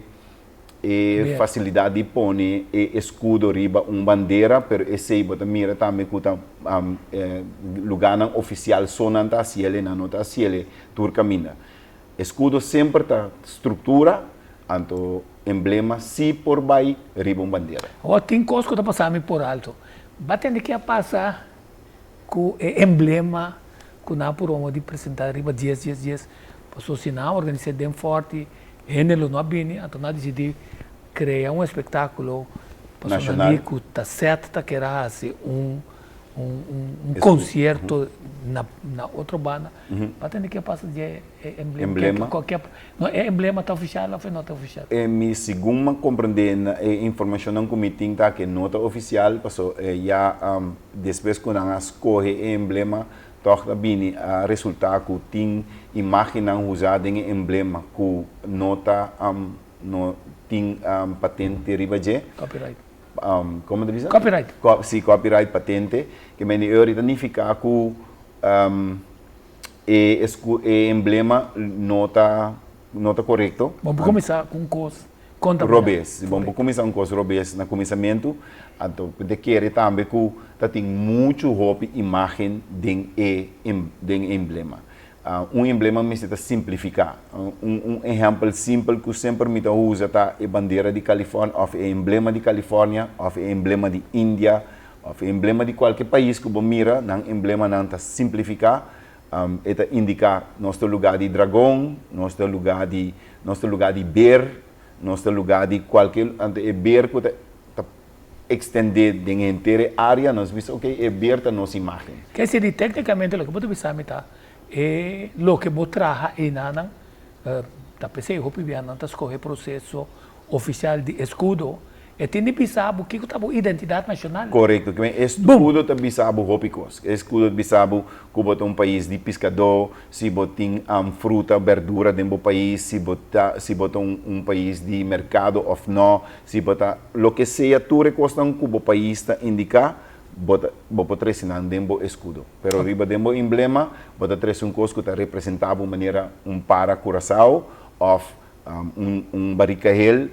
e fasilidat di pone e eskudo riba un bandera, pero esei bo ta mira tambe ku ta lugánan ofisial so nan ta hasiel, nan no ta hasiel tur kaminda. Eskudo semper ta struktura, anto emblema sí por bai riba un bandera. Awor tin kos ku ta pasa mi por alto. Ba tende ke a pasa ku e emblema ku nan a purba mo di presenta riba dies dies dies, pasobra si nan a organis'é den Forti hende lo no a bini, anto nan a disidí krea un espektákulo pasobra nan di ku ta sèt ta kere hasi un un konsierto na na otro banda. Ba tende ke a pasa di e emblema? Emblema? No, e emblema ta ofisial of e no ta ofisial? E mi segun mi a komprendé na e informashonnan ku mi tin ta ke no ta ofisial paso ya despues ku nan a skohe e emblema tòg ta bini a resultá ku tin imágennan usá den e emblema ku no ta no tin patente riba dje. Copyright. Komo ta bisa? Copyright. Si, copyright, patente. Ke mende e ora ta nifiká ku E e emblema no ta no ta korekto. Bo por kuminsá ku un kos konta Robes. Bo por kuminsá un kos robes na kuminsamentu, anto bo ta kere tambe ku ta tin muchu hopi imágen den e den e emblema. Un emblema mester ta simplifiká. Un un ehèmpel simpel ku semper mi ta usa ta e bandera di California òf e emblema di California òf e emblema di India Of e emblema di kualke pais ku bo mira, nan emblemanan ta simplifiká. E ta indiká nos ta lugá di dragon, nos ta lugá di, nos ta lugá di ber, nos ta lugá di kualke, anto e ber ku ta ta. ekstendé den henter e área, nos bisa ok, e ber ta nos imágen. Ke seri téknikamente loke bo ta bisa mi ta e loke bo traha einanan ta p'esei hopi bia nan ta skohe proseso ofisial di eskudo, e tin di bisa bo kiko ta bo identidat nashonal. Korekto, ke men e eskudo ta bisa bo hopi kos. E eskudo ta bisa bo ku bo ta un pais di piskadó, si bo tin fruta, berdura den bo pais, si bo ta si bo ta un un pais di merkado òf nò, si bo ta loke sea tur e kosnan ku bo pais ta indiká, bo ta bo por trese nan den bo eskudo. Pero riba den bo emblema bo ta trese un kos ku ta representá bo manera un para Kurasao òf un un barika hel,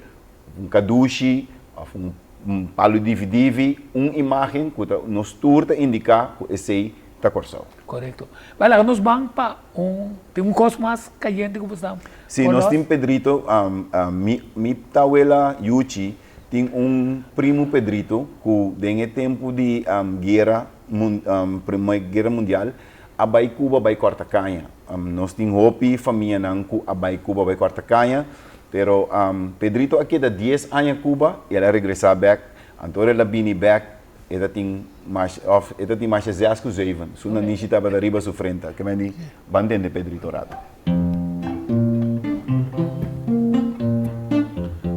un kadushi òf un un palu divi divi, un imágen ku ta nos tur ta indiká ku esei ta Kòrsou. Korekto. Bai laga nos ban pa un, tin un kos mas kayente ku bo sa Sí, nos tin Pedrito, mi mi tawela Yuchi tin un primu Pedrito ku den e tempu di guera mun prome guera mundial a bai Cuba bai kòrta kaña. Nos tin hopi famianan ku a bai Cuba bai kòrta kaña, pero Pedrito a keda dies aña Cuba i el a regresá bèk. Anto ora el a bini bèk e ta tin mas òf e ta tin masha zes ku zeven. Su nanishi tabata riba su frenta. Ke men di, Ban tende Pedrito rato.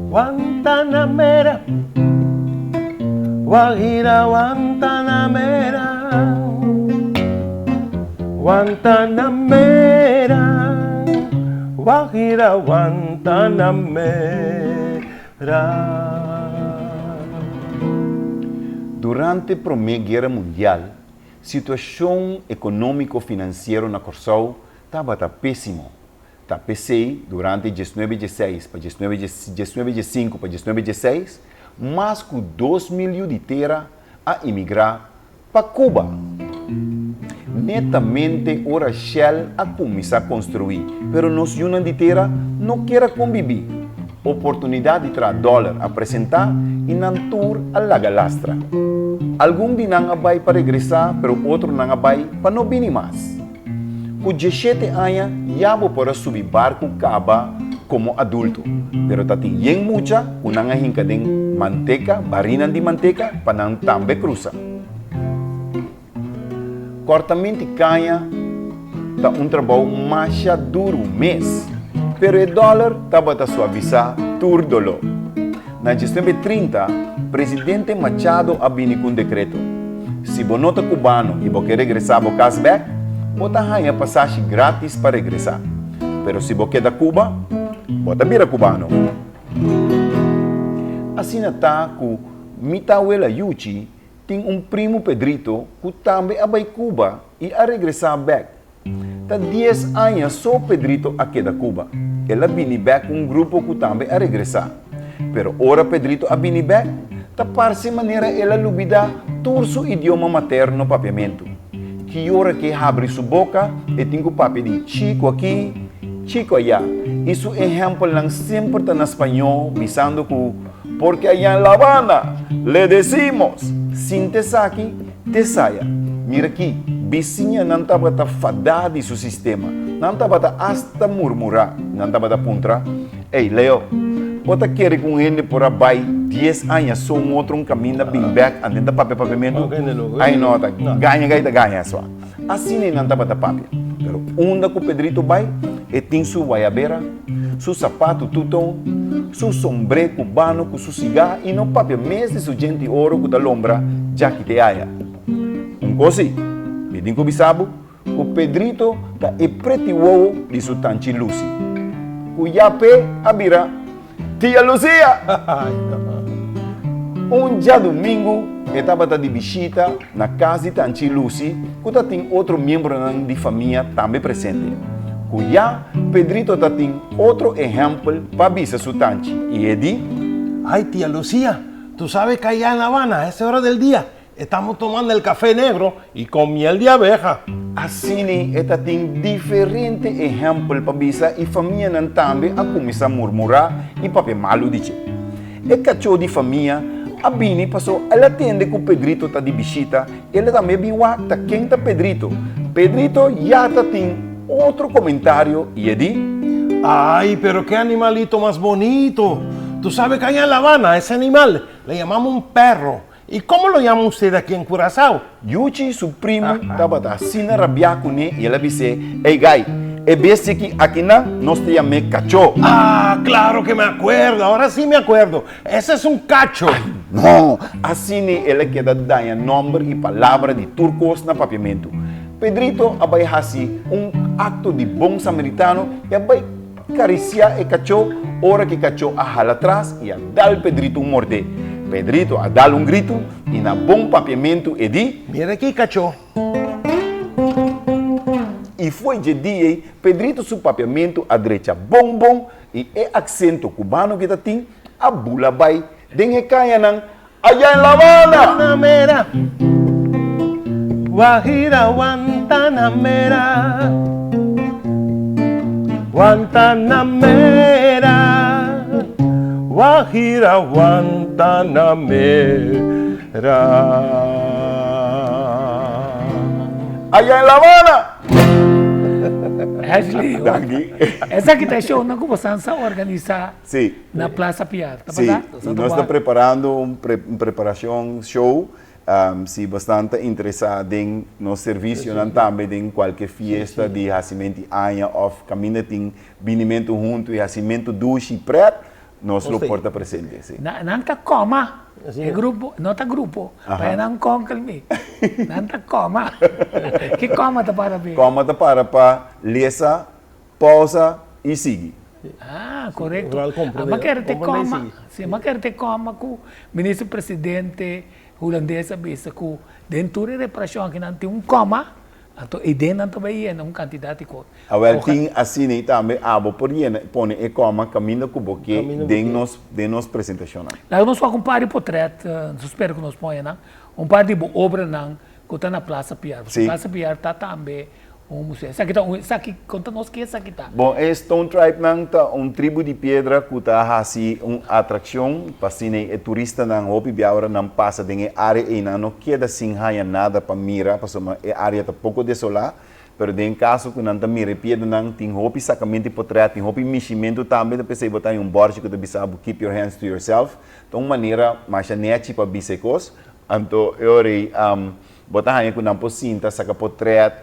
Guantanamera, Guajira Guantanamera, Guantanamera, Guajira Guantanamera. Durante Promé Guera Mundial, situashon ekonómiko-finansiero na Kòrsou tabata pésimo. Ta p'esei, durante diesnuebe dieseis pa diesnuebe diesnuebe diesinku pa diesnuebe dieseis, mas ku 2000 yu di tera a imigrá pa Cuba. Netamente ora Shell a kuminsá konstruí, pero nos yunan di tera no kier a kombibí. Oportunidat di traha dòler a presentá i nan tur a laga lastra. Algun di nan a bai pa regresá, pero otronan a bai pa no bini mas. Ku dieshete aña ya bo por a subi barku kaba komo adulto, pero ta tin yen mucha ku nan a hinka den manteka, barinan di manteka, pa nan tambe krusa. Kòrtamenti kaña ta un trabou masha duru mes, pero e dòler tabata suavisá tur doló. Na diesnuebe trinta, presidente Machado a bini ku un dekreto, Si bo no ta kubano i bo ke regresá bo kas bèk, bo ta haña pasashi grátis pa regresá. Pero si bo keda Cuba, bo ta bira kubano. Asina ta ku mi tawela Yuchi tin un primu Pedrito ku tambe a bai Cuba i a regresá bèk. Ta dies aña so Pedrito a keda Cuba. El a bini bèk ku un grupo ku tambe a regresá. Pero ora Pedrito a bini bèk, ta parse manera el a lubidá tur su idioma materno papiamentu. Ki ora k'e habri su boka, e tin ku papia di chiku aki, chiku ayá. I su ehèmpelnan semper ta na spañó, bisando ku, Porque allá en La Habana le decimos! Sin t'esaki, T'esaya, mira aki, bisiñanan tabata fadá di su sistema. Nan tabata asta murmurá. Nan tabata puntra, Ey, Leo, bo ta kere ku un hende por a bai dies aña so un otro un kaminda bin bèk antes ta papia papiamentu? Ay no, ta gaña gai ta gaña sua. Asina nan tabata papia. Pero unda ku Pedrito bai, e tin su wayabera, su sapatu tuton, su sombré cubano ku su sigá i no papia mes di su djenti oro ku ta lombra djaki te aya. Un kos si, mi tin ku bisa bo ku Pedrito ta e preti wowo di su tanchi Lucy, ku ya p'e a bira Tia Lucia! Un djadumingu e tabata di bishita na kas di Tanchi Lucy ku ta tin otro miembronan di famia tambe presente. Ku ya Pedrito ta tin otro ehèmpel pa bisa su tanchi i e di. Ay tia Lucia, tu sabes que allá en La Habana a esa hora del día Estamos tomando el café negro y con miel de abeja. Asina e ta tin diferente ehèmpel pa bisa i famianan tambe a kuminsá murmurá i papia malu di dje. E kachó di famia a bini paso el a tende ku Pedrito ta di bishita, el a tambe bin wak ta ken ta Pedrito. Pedrito ya ta tin otro komentario i e di. Ay, pero ke animalito mas bonito! Tú sabes que allá en La Habana, ese animal le llamamos un perro. ¿Y cómo lo llama usted aquí en Curazao? Yuchi su primu tabata asina rabiá kuné i el a bis'é, Ey gai, e bestia ki akinan nos ta yam'é kachó. Ah, claro que me acuerdo, ahora sí me acuerdo. Ese es un cacho. Ay, no! Asina el a keda daña nòmber i palabra di tur kos na papiamentu. Pedrito a bai hasi un akto di bon samaritano i a bai karisiá e kachó ora ku e kachó a hala tras i a dal Pedrito un mordé. Pedrito a dal un gritu i na bon papiamentu e di. Mira aki kachó! I fo'i dje dia ei Pedrito su papiamentu a drecha bon bon i e aksento kubano ku e ta tin a bula bai den e kayanan Allá en La Habana! Guantanamera, Guajira Guantanamera, Guantanamera, Guajira Guantanamera. Allá en La Habana! Ashley, Danki. Esaki ta e shownan ku bosan sa organisá. Sí. Na Plaza Piar, ta Sí, berdad? y nos ta preparando un pre un preparacion show, si bosnan ta interesa den nos servicionan tambe den cualke fiesta di hacimento di aña of caminda tin binimento hunto y hacimento dushi y pret, nos lo por ta presente, sí. Na nan ta coma, e grupo, no ta grupo, pa e nan konkel mi, nan ta coma. Ki coma ta para mi? Coma ta para pa lesa, Pausa y sigui. Ah, korekto. Ama kere te koma, si ama kere te koma ku minister presidente hulandes a bisa ku den tur e reparashon aki nan tin un koma, anto eden nan ta bai yena un kantidat di kos. Awel tin asina y tambe abo por yena pone e koma kaminda ku bo ke den nos den nos presentashonnan. Laga nos wak un par di potret, nos spera ku nos pone nan, un par di bo obranan ku ta na Plaza Piar. Pasobra Plaza Piar ta tambe Un museo. Esaki ta un, esaki, konta nos ke esaki ta. Bon, e Stone Tribe nan ta un tribu di piedra ku ta hasi un atrakshon pa asina e turistanan hopi bia ora nan pasa den e área ei nan no keda sin haña nada pa mira pasobra e área ta poko desolá, pero den kaso ku nan ta mira e piedranan tin hopi sakamentu di potrèt, tin hopi mishimentu tambe, ta p'esei bo ta haña un bòrchi ku ta bisa bo keep your hands to yourself. Ta un manera masha nèchi pa bisa e kos, anto e ora ei Bo ta haña ku nan por sinta, saka potrèt,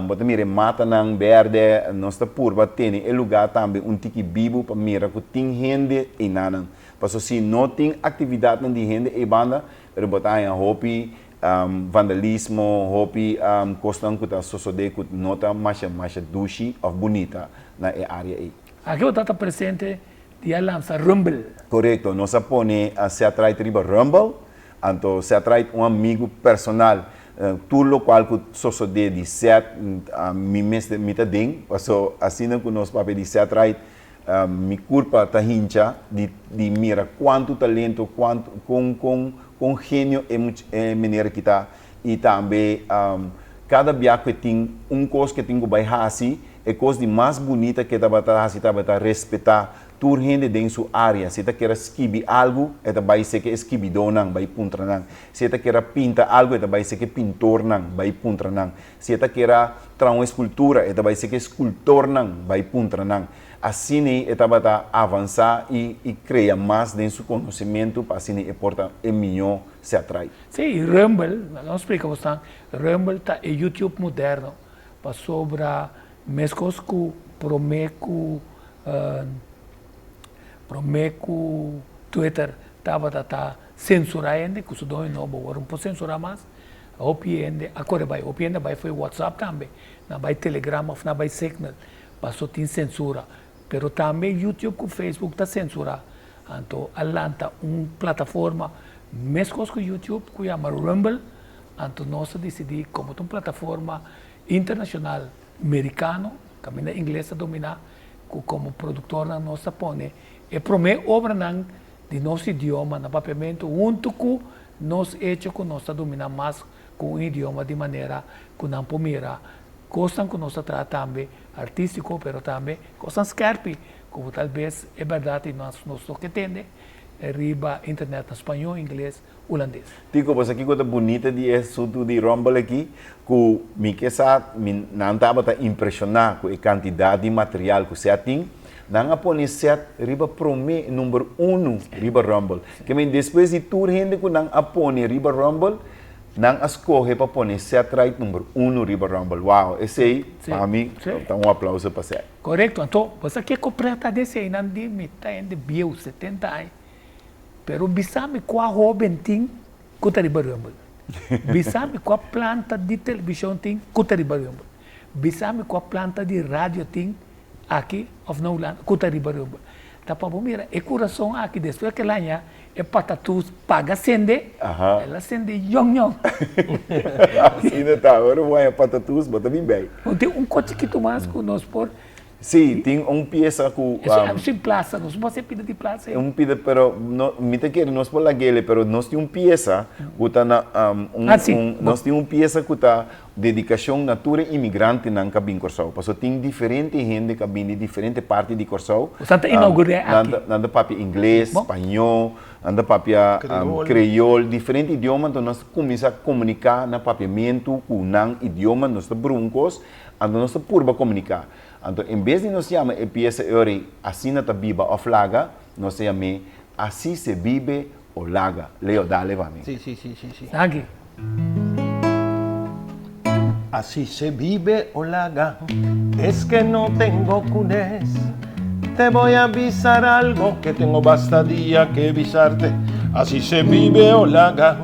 bo ta mira e matanan bèrdè. Nos ta purba tene e lugá tambe un tiki bibu pa mira ku tin hende einanan. Pasobra si no tin aktividatnan di hende ei banda, pero bo ta haña hopi vandalismo, hopi kosnan ku ta sosodé ku no ta masha masha dushi òf bunita na e área ei. Aki bo ta ta presente di a lansa Rumble. Korekto, nos a pone Seat Ride riba Rumble. Anto Seth Wright un amigu personal, tur lokual ku sosodé di Seth mi mester mi ta den, paso asina ku nos papia di Seth Wright mi kurpa ta hincha di di mira kuantu talento, kuantu kon kon kon genio e much e meneer aki ta i tambe kada bia ku e tin un kos ku e tin ku bai hasi e kos di mas bunita ku e tabata hasi tabata respetá Tur hende den su área. Si e ta kere skibi algu, e ta bai seke e skibidónan, bai puntra nan. Si e ta kere pinta algu, e ta bai seke pintornan, bai puntra nan. Si e ta kere traha un eskultura, e ta bai seke eskultornan, bai puntra nan. Asina e tabata avansá i i krea mas den su konosementu pa asina e por ta e mihó se atrai. Sí, Rumble, laga nos splika bosnan, Rumble ta e YouTube moderno, pasobra Meskos ku promé ku promé ku Twitter tabata ta sensurá hende, ku su doño nobo awor no por sensurá mas, hopi hende a kore bai, hopi hende a bai fo'i WhatsApp tambe, nan bai Telegram òf nan bai Signal, paso tin sensura. Pero tambe YouTube ku Facebook ta sensurá. Anto a lanta un plataforma meskos ku YouTube ku yama Rumble, anto nos a disidí komo ta un plataforma internacional mericano, caminda ingles ta domina, cu como productornan nos ta pone e prome obranan di nos idioma na Papiamento hunto cu nos hecho cu nos ta domina mas cu un idioma di manera cu nan por mira cosnan cu nos ta traha tambe artistico pero tambe cosnan skerpi cu tal bes e berdad y nos no ke tende riba internet na spaño, ingles. Hulandes. Tico, bo sa kico ta bunita di e asuntu di Rumble aki? Cu mi ke sa, mi, nan tabata impresiona cu e cantidad di material cu sea tin. Nan a pone Seth riba promé number unu riba Rumble. Ke men despues di tur hende ku nan a pone riba Rumble, nan a skohe pa pone Seth Wright number unu riba Rumble. Wow, esei pa mi ta un aplauso pa Seth. Korekto, anto bo sa kiko preta di eseinan di mi ta hende bieu, setenta aña, pero bisa mi kua hoben tin ku ta riba Rumble. Bisa mi kua planta di televishon tin ku ta riba Rumble. Bisa mi kua planta di radio tin aki of na Hulanda ku ta riba Rumble. Ta pa bo mira e kurason aki despues ke el haña e patatus paga sende, el a sende yong yong. Asina ta, ora bo haña patatus bo ta bin bei. Bo tin un kos chikitu mas ku nos por. Sí, tin un piesa ku. Eso sin plasa, nos no por hacer pida di plasa. Un pida, pero no, mi ta kere nos por lag'ele, pero nos tin un piesa ku ta na un, un, nos tin un piesa ku ta Dedikashon na tur e imigrantenan ka bin Kòrsou, pasobra tin diferente hende ka bin di diferente parti di Kòrsou. Boso ta inaugur'é aki. Nan ta papia ingles, spañó, nan ta papia kreyol, diferente idioma, anto nos ta kuminsá komuniká na papiamentu ku nan idioma, nos ta brua un kos, anto nos ta purba komuniká. Anto en bes di nos yama e piesa e ora ei Asina ta biba òf laga, nos ta yam'é Así se vive o laga. Leo, dale pa mi. Sí, sí, sí, sí, sí. Danki. Así se vive o laga, es que no tengo cunes. Te voy a avisar algo que tengo basta dia que avisarte. Así se vive o laga,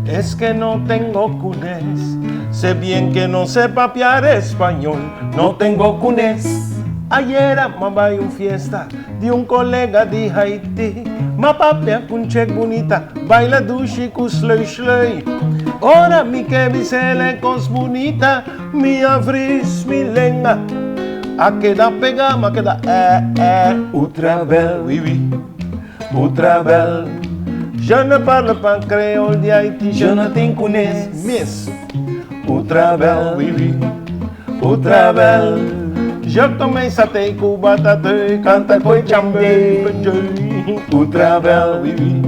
es que no tengo cunes. Sé bien que no sé papiar español, no tengo cunes. Ayer m'a bai un fiesta di un colega di Haiti. M'a papia cu un chek bunita, baila dushi cu slui slui. Ora mi ke bisele cos bunita, mi a vris mi lenga. A keda pega, m'a keda eh eh. Otra bel, oui oui, otra bel. Je ne parle pas creole di Haiti, je no tin kunes. Mes. Otra bel, oui oui, otra bel. Je tomé satay ku batatey, kanta koy chambe. Otra bel, oui oui,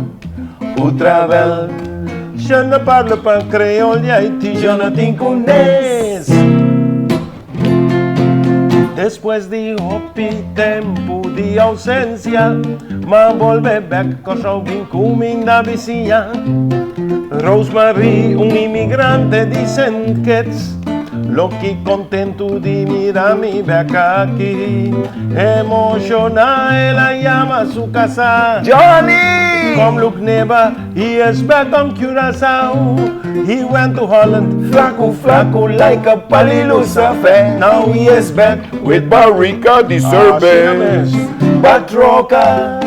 otra bel. Je ne parle pas creole di Haiti, je no tin kunes. Despues di hopi tempu di ausencia, m'a bolbe bek Kòrsou bin kuminda bisiña. Rosemarie, un imigrante di Sint Kitts, loki kontentu di mira mi bek aki. Emoshoná el a yama su kasá. Johnny! Kom look neba, he is back on Curaçao. He went to Holland, Flaku flaku like a pali lusafe. Now he is back with barrica di serbes. Batroka,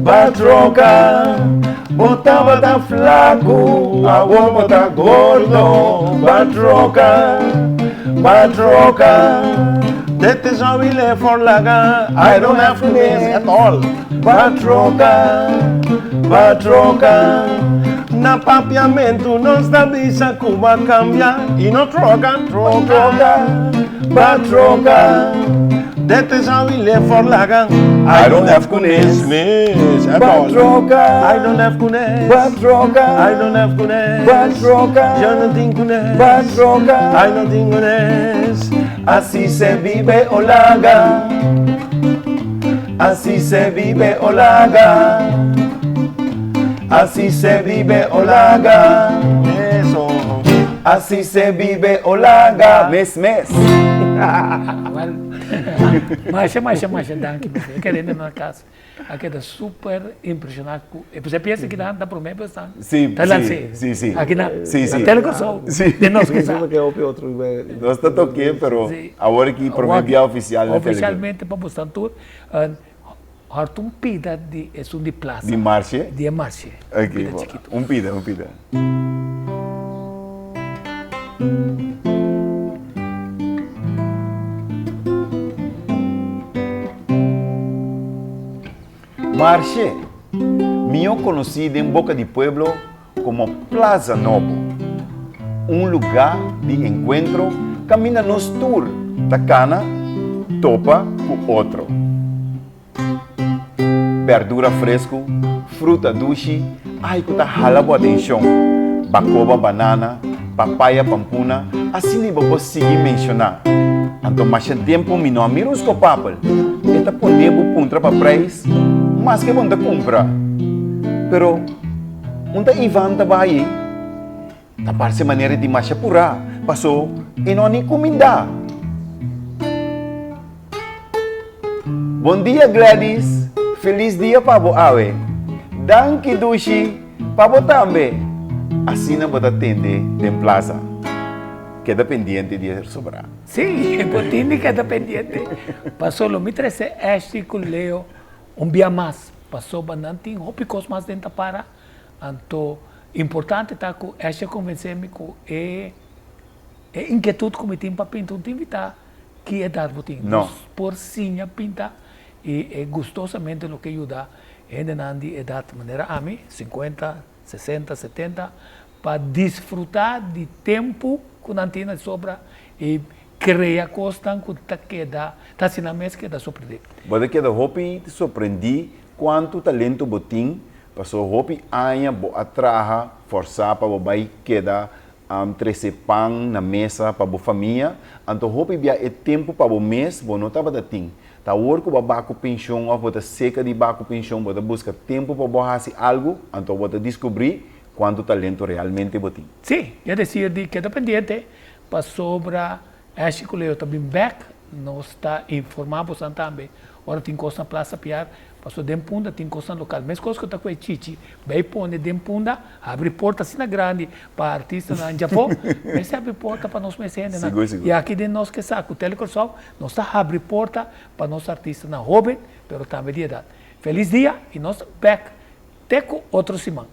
batroka, bo tabata flaku, awor bo ta gordo. Batroka, batroka, Dit is how we live for laga. I don't have to miss at all. Batroka, batroka. Na papiamentu nos ta bisa ku bo a kambia i no troka, troka, batroka. Dit is how we live for laga. I don't have kunes. Miss at all. Batroka, I don't have kunes. Batroka, I don't have kunes. Batroka, Yo no tin kunes. Batroka, I no tin kunes. Así se vive o laga. Así se vive o laga. Así se vive o laga. Eso. Así se vive o laga. Mes mes. Wel, masha, masha, masha danki. Mi kere na kas. A keda super impresioná ku e pues e piensa ki nan ta promé bes nan Sí, ta sí, lans'é. sí, sí. Aki na Sí, sí. na Telekòrsou Sí. den nos ke sa. Nos ta toké pero Sí. awor aki promé bia ofisial na Telekòrsou. Ofisialmente pa bosnan tur hòrt un pida di esun di plasa. Di marshe? Di e marshe. Un Ok, pida bo. chikitu. Un pida, un pida. Marshe, mihó konosí den boka di pueblo komo Plaza Nobo, un lugá di enkuentro kaminda nos tur ta kana topa ku otro. Berdura fresku, fruta dushi, ai ku ta hala bo atenshon, bakoba banana, papaya pampuna, asina bo por sigui menshoná. Anto masha tempu mi no a mira un skopapel. E ta. ta pone bo puntra pa prijs maske bo no ta kumpra. Pero un ta Ivan ta bai? Ta parse manera di masha purá, paso e no a ni kumindá. Bon dia Gladys, felis dia pa bo awe. Danki dushi, pa bo tambe. Asina bo ta tende den plaza. Keda pendiente di e sobrá. Sí, bo tin di keda pendiente. Paso lo mi trese Ashley ku Leo un bia mas, pasobra nan tin hopi kos mas den ta para. Anto, importante ta ku Ashley a konvensé mi ku e e inkietut ku mi tin pa pinta un tin invitá ki edat bo tin. No. Nos por siña pinta i e gustosamente lo ke yuda hendenan di edat manera ami, sinkuenta, sesenta, setenta, pa disfrutá di tempu ku nan tin na sobra i krea kosnan ku ta keda, ta hasi nan mes keda sorprendí. Bo ta keda hopi sorprendí kuantu talento bo tin Paso hopi aña bo a traha forsá pa bo bai keda trese pan na mesa pa bo famia, anto hopi bia e tempu pa bo mes bo no tabata tin. Ta awor ku bo a ba ku penshon òf bo ta seka di ba ku penshon bo ta buska tempu pa bo hasi algu, anto bo ta diskubrí kuantu talento realmente bo tin. Sí, e desir di keda pendiente pasobra Ashley ku Leo ta bin bèk, nos ta informá bosan tambe ora tin kos na Plaza Piar, pasobra den Punda tin kosnan lokal. Meskos ku ta ku e Chichi bai pone den Punda, habri porta asina grandi pa artistanan djafó, mester habri porta pa nos mes hendenan. Sigur, sigur. I aki den nos ke sa ku Tele Kòrsou nos ta habri porta pa nos artistanan hóben, pero tambe di edat. Felis dia i nos ta bèk te ku otro siman.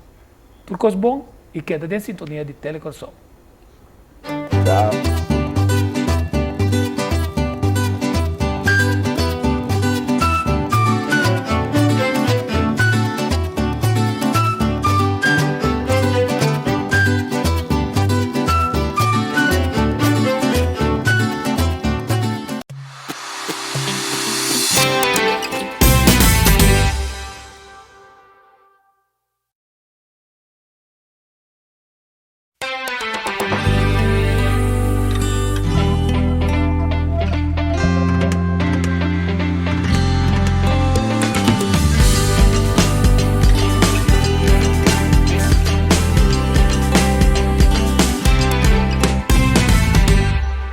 Tur kos bon i keda den sintonia di Tele Kòrsou. Chao.